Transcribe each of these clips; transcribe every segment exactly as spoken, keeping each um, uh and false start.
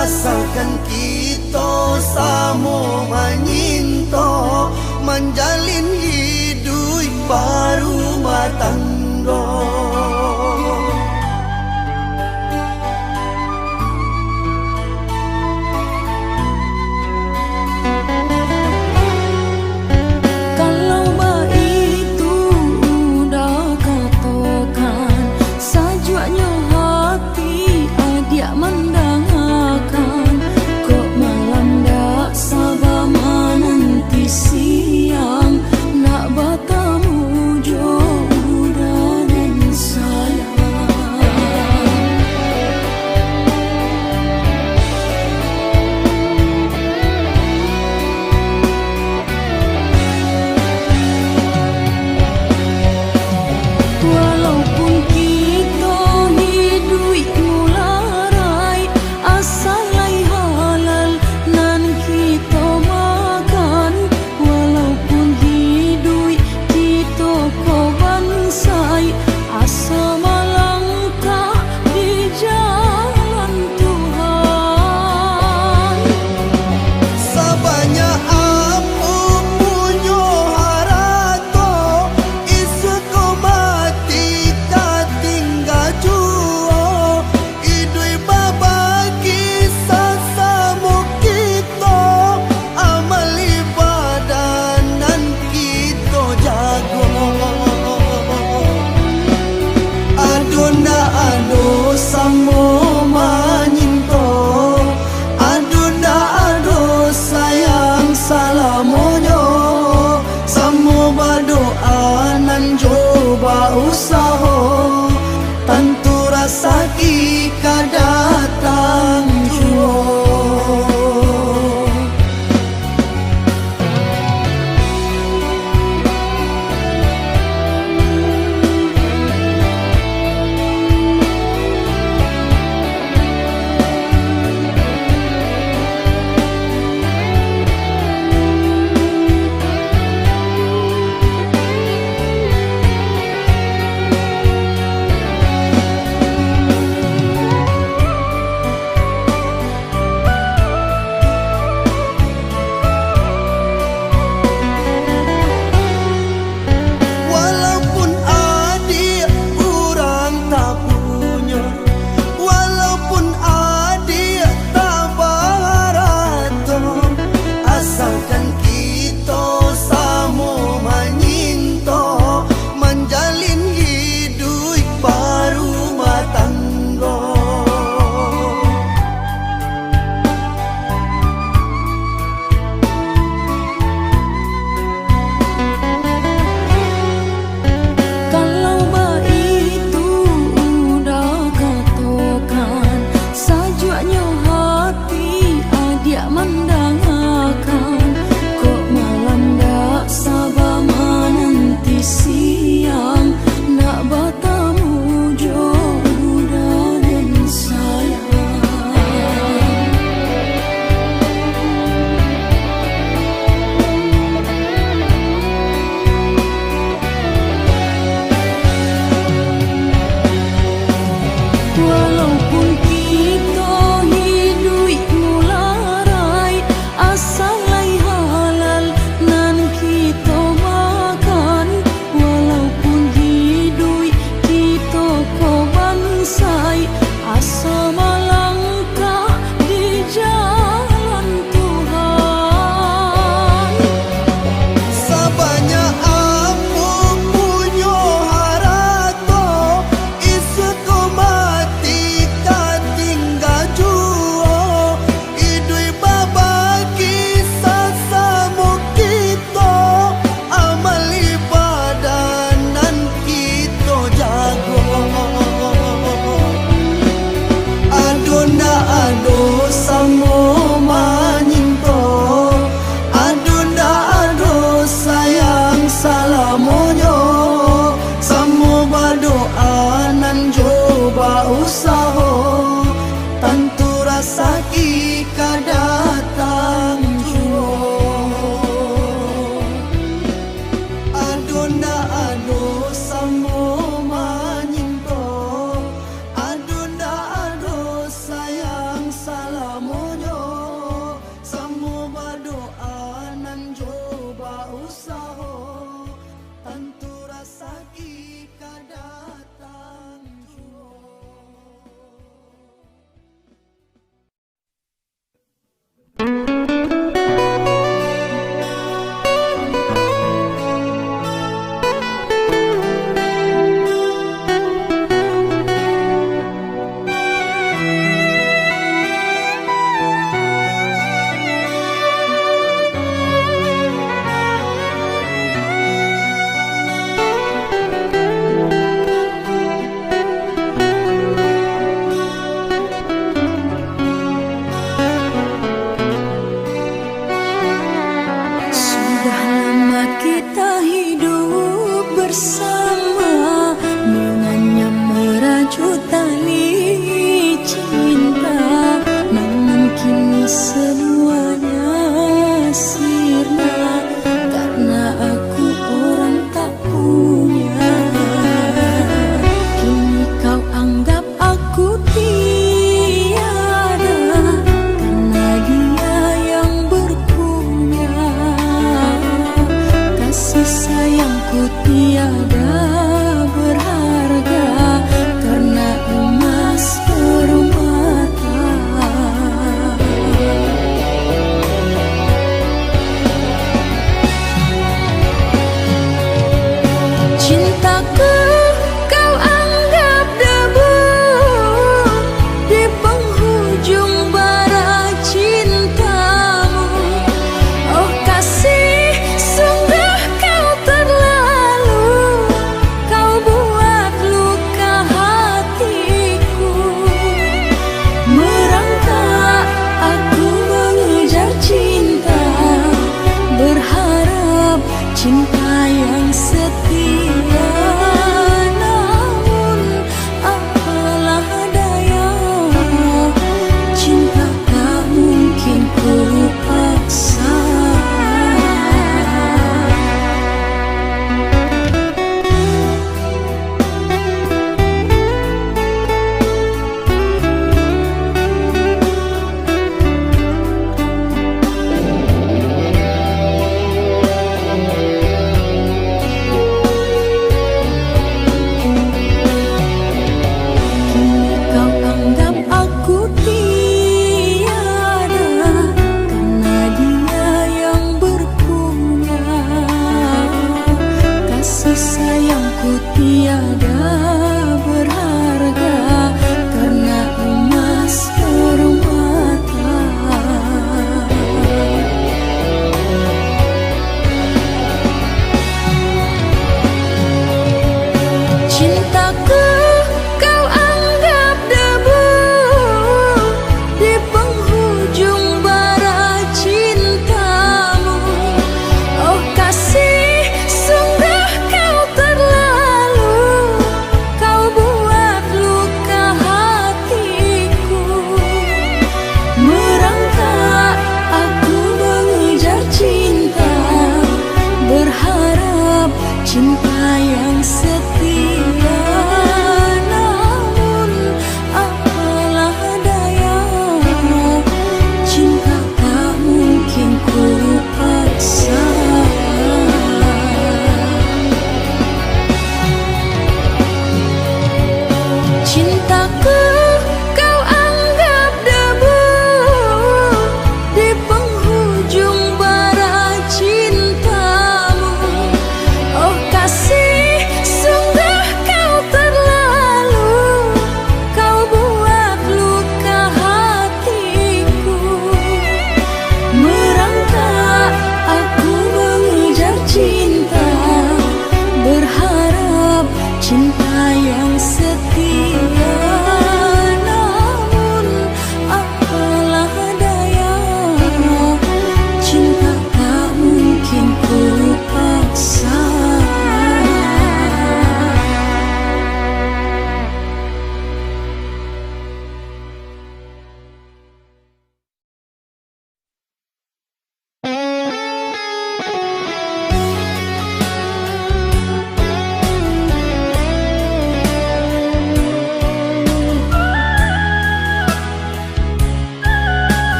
Asalkan kito samo manyinto, manjalin iduik barumah tanggo. Kalau baitu uda katokan, sajuaknyo hati adiak mandangakan. Kok malam dak saba mananti siang, nak batamu jo uda nan sayang. Walaupun kito iduik mularai, asa lai halal nan kito makan. Walaupun iduik kito ko bansaik, asa malangkah di jalan Tuhan. Sabanyak apo punyo harato, isuak ko mati tatingga juo. Iduik babagi sasamo kito, amal ibadah nan kito jago. Ado ndak ado samo manyinto, ado ndak ado sayang salamonyo, samo badoa nan jo bausaho. Tantu rasaki ka datang juo. Walaupun adiak urang tak punyo, walaupun adiak tak baharato, asalkan kito samo manyinto, manjalin iduik barumah tanggo. Kalau baitu uda katokan, sajuaknyo hati adiak mandangakan. Kok malam dak saba mananti siang, nak batamu jo uda nan sayang. Walaupun kito iduik mularai,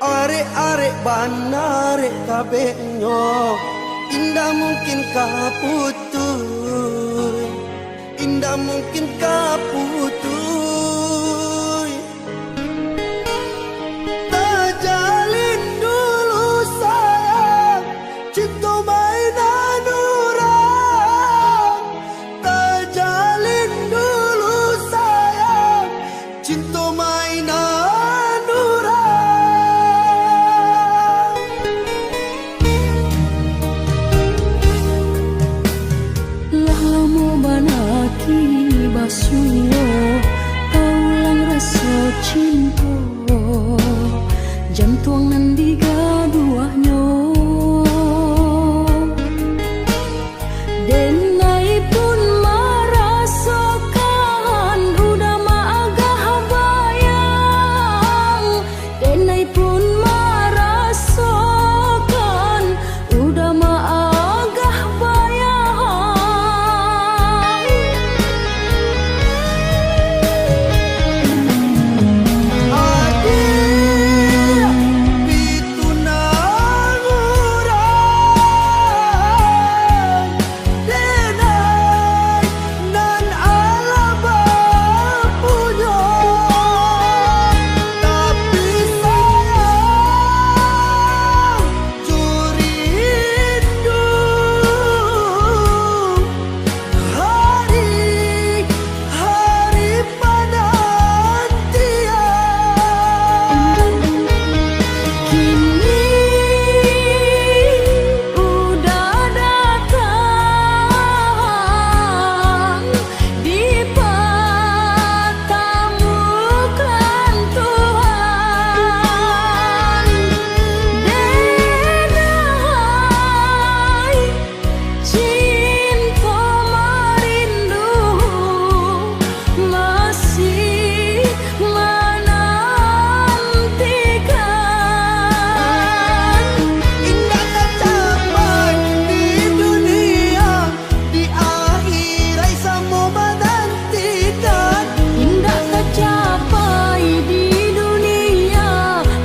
Arek-arek bana, arek kabeknyo, indak mungkin ka putuih, indak mungkin ka putuih. Tajalin dulu sayang, cinto mainan urang. Tajalin dulu sayang, cinto mainan urang. Lah lamo bana kini basuo, taulang raso cinto, jantuang nan digaduahnyo. Denai pun marasokan, udah maagah bayang. Denai pun marasokan, udah maagah bayang. Adiak pitunang urang, denai nan alah bapunyo. Tapi sayang jo rindu, hari-hari panantian. Kini udah datang, dipatamukan Tuhan. Denai cinto marindu masih manantikan. Indak tacapai di dunia, di akhirat samo manantikan. Indak tacapai di dunia,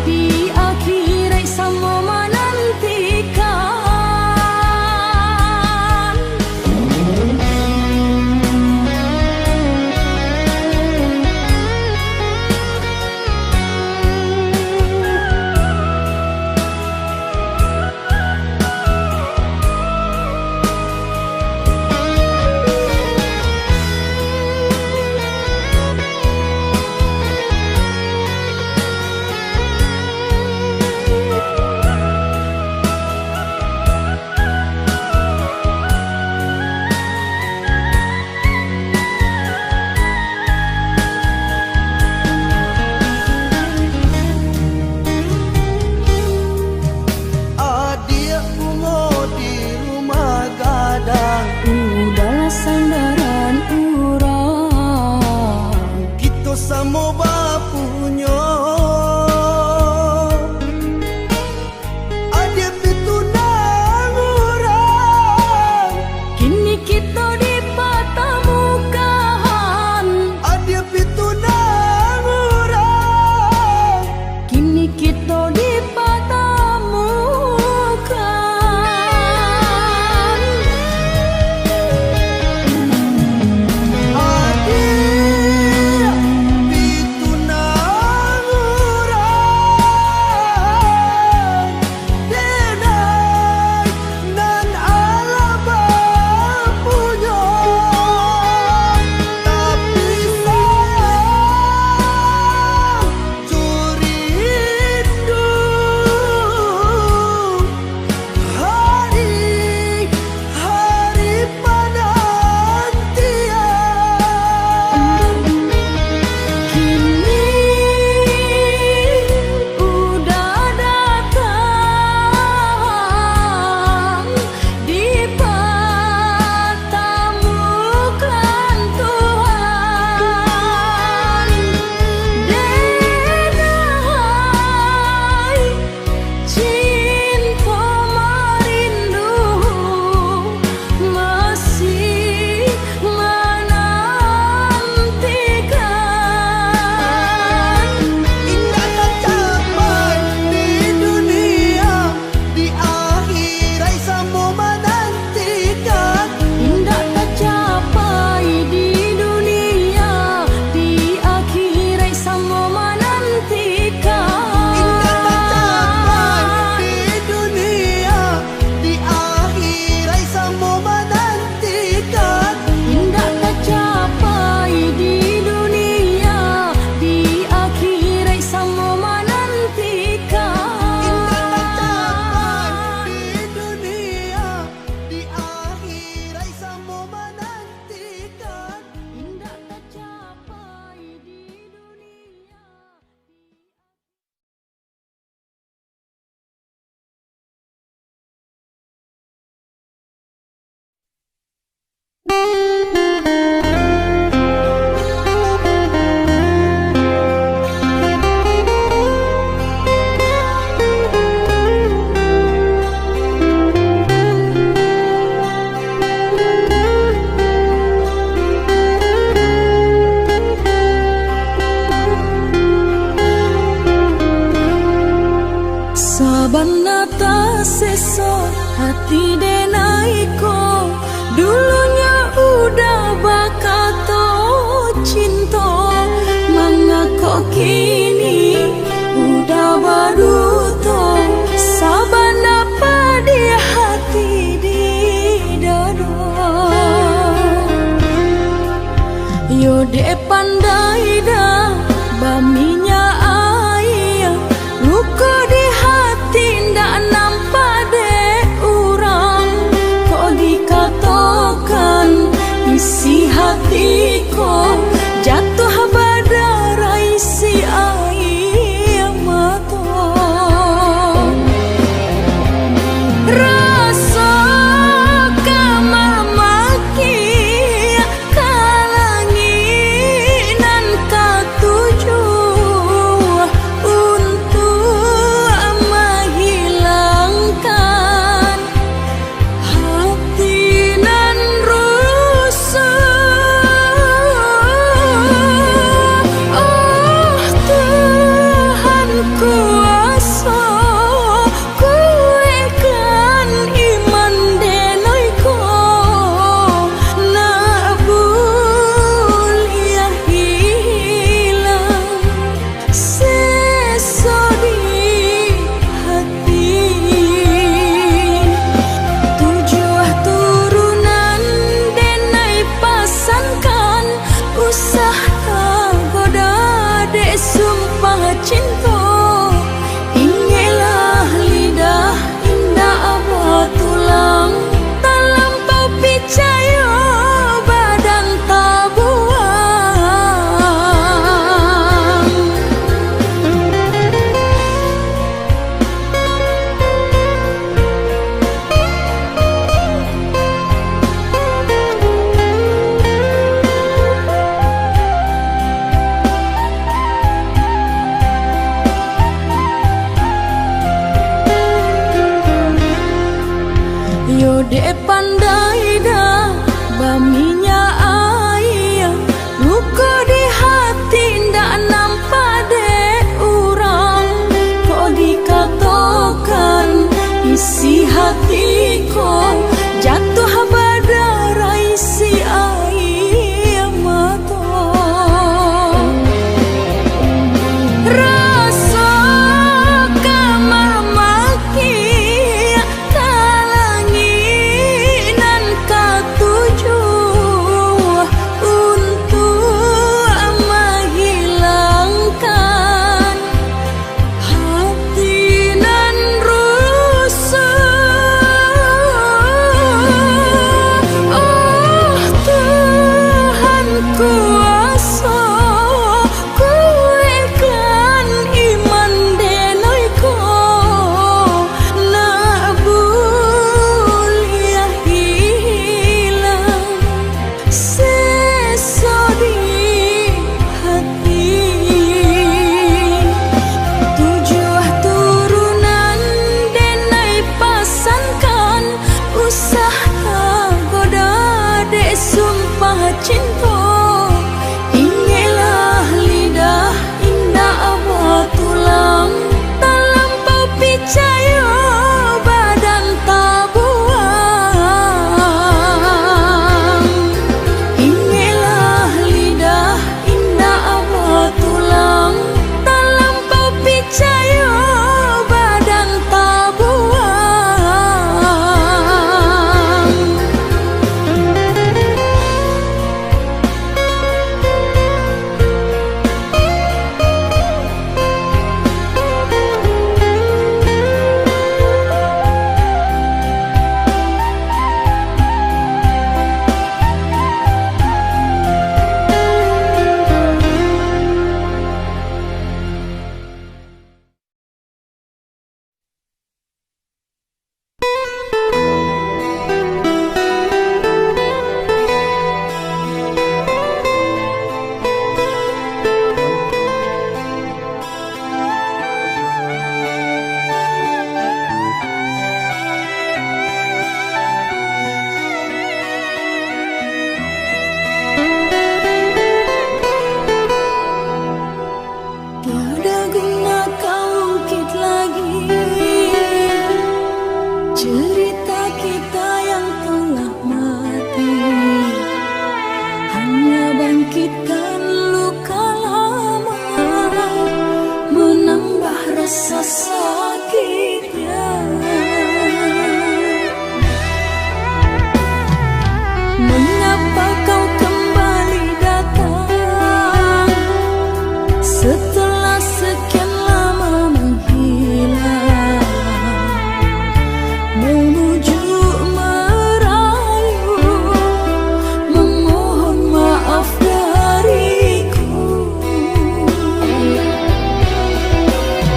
di akhirat samo manantikan. Adiak bungo di rumah gadang, udahlah sandaran urang. Kito samo bapunyo. Adiak pitunang urang, kini kito dipatamukan. Adiak pitunang urang, kini kito dipatamukan. Adiak pitunang Hati denai ko dulunyo udah bakato cinto, mangako kini udah baduto, sabana padiah hati di dado. Yo dek pandai dah baminyak aia, luko di hati ndak nampak dek urang. Kok dikatokan isi hati ko jatuah badarah isi aia mato. Raso ka mamaki ka langik nan katuju, untuak mahilangkan hati nan rusuh. Oh Tuhan kuaso, kuekkan iman denai ko, nak buliah hilang seso di hati. Tujuah turunan denai pasankan, usah tagoda dek sumpah cinto. Ingeklah lidah indak batulang, talampau picayo badan tabuang. Yo dek pandai dah baminyak aia, luko di hati ndak nampak dek urang. Kok dikatokan isi hati ko jatuah badarah isi aia mato. Raso ka mamaki ka langik nan katuju, untuak mahilangkan hati nan rusuh. Setelah sekian lama menghilang, memujuk merayu, memohon maaf dariku.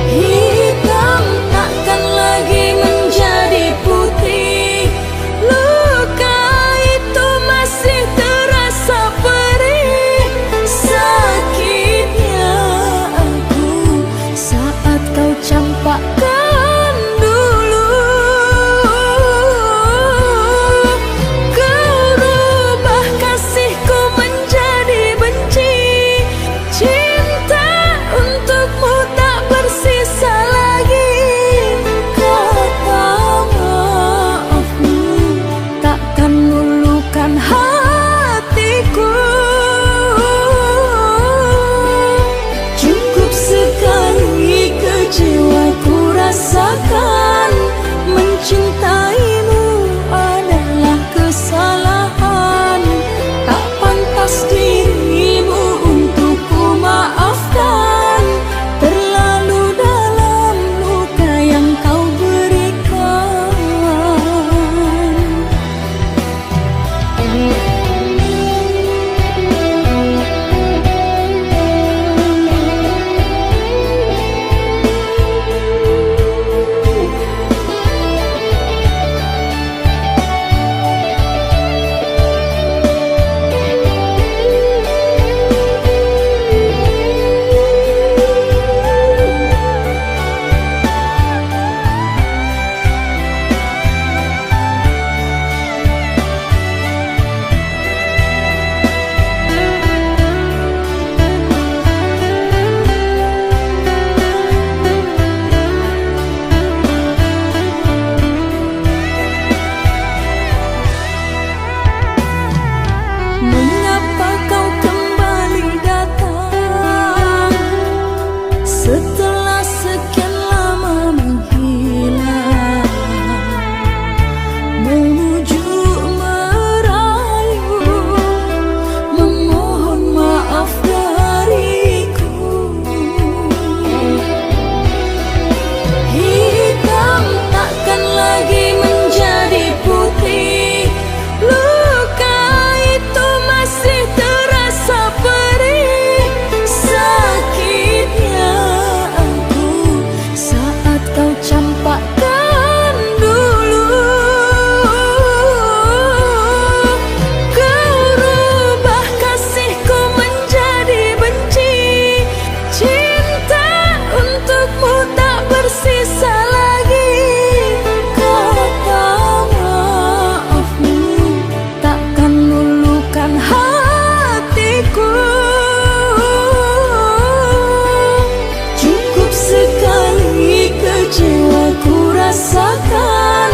Hitam takkan lagi menjadi putih. Luka itu masih terasa perih, sakitnya aku saat kau campakkan dulu. Kau rubah kasihku menjadi benci, cinta untukmu tak bersisa lagi. Kata maafmu takkan luluhkan hatiku. Cukup sekali kecewa ku rasakan, mencintaimu adalah kesalahan, tak pantas dirimu untuk ku maafkan. Terlalu dalam luka yang kau berikan. Mengapa kau kembali datang setelah sekian lama menghilang? Memujuk merayu, memohon maaf dariku. Hitam takkan lagi menjadi putih. Luka itu masih terasa perih. Sakitnya aku saat kau campakkan dulu. Kau rubah kasihku menjadi benci, cinta untukmu tak bersisa lagi. Kata maafmu takkan luluhkan hatiku. Cukup sekali kecewa ku rasakan,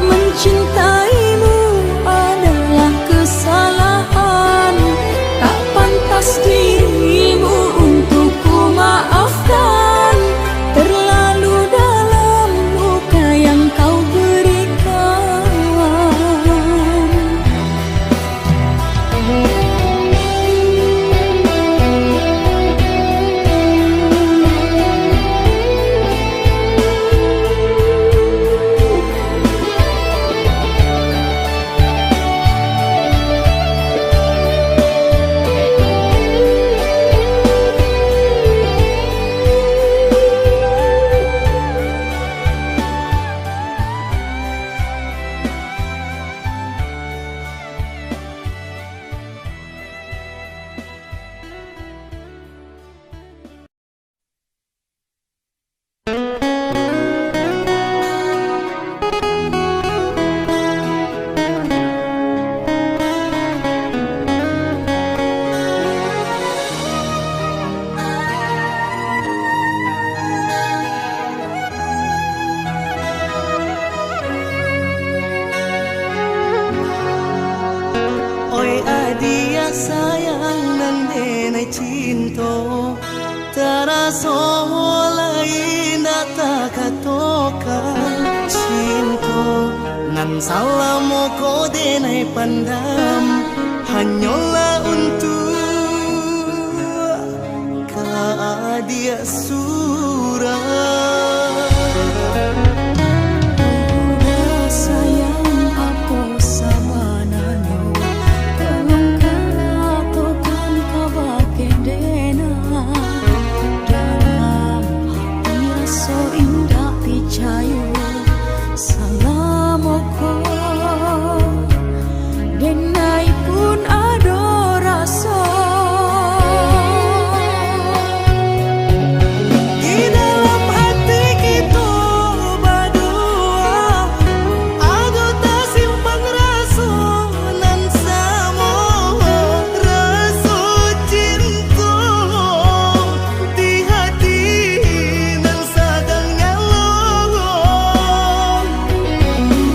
mencintaimu adalah kesalahan, tak pantas dirimu untuk ku maafkan. Terlalu dalam luka yang kau berikan. Oi adiak sayang nan denai cinto, taraso lai indak takatokan. Cinto nan salamo ko denai pandam, hanyolah untuak ka Adiak surang. Uda sayang, apo sabananyo tolong katokan kabake denai. Dalam hati raso indak picayo, salamo ko denai pun ado raso. Di dalam hati kito baduo, ado tasimpan raso nan samo, raso cinto di hati nan sadang nyalo.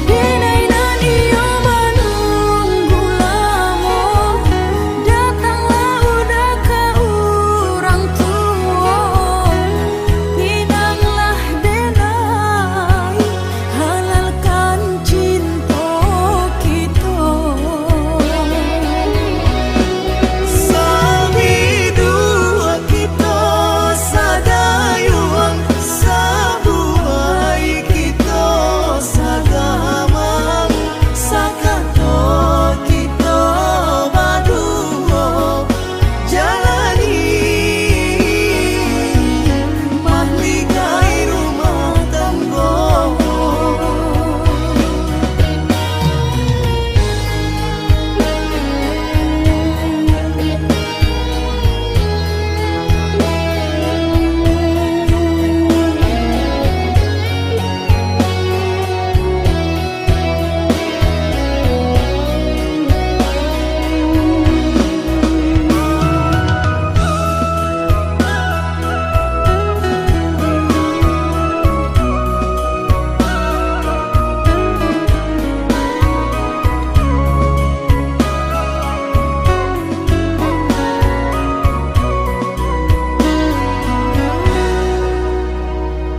Denai nan iyo manunggu lamo, datanglah uda ka urang tuo. Pinanglah denai, halalkan cinto kito. Sabiduak kito sadayuang, sabuai kito sagamang, sakato kito baduo jalani mahligai rumah tanggo.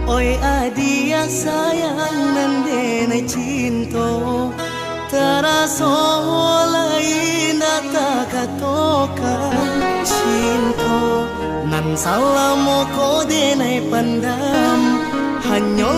Oi adiak sayang nan denai cinto, taraso lai indak takatokan. Cinto nan salamo ko denai pandam, hanyo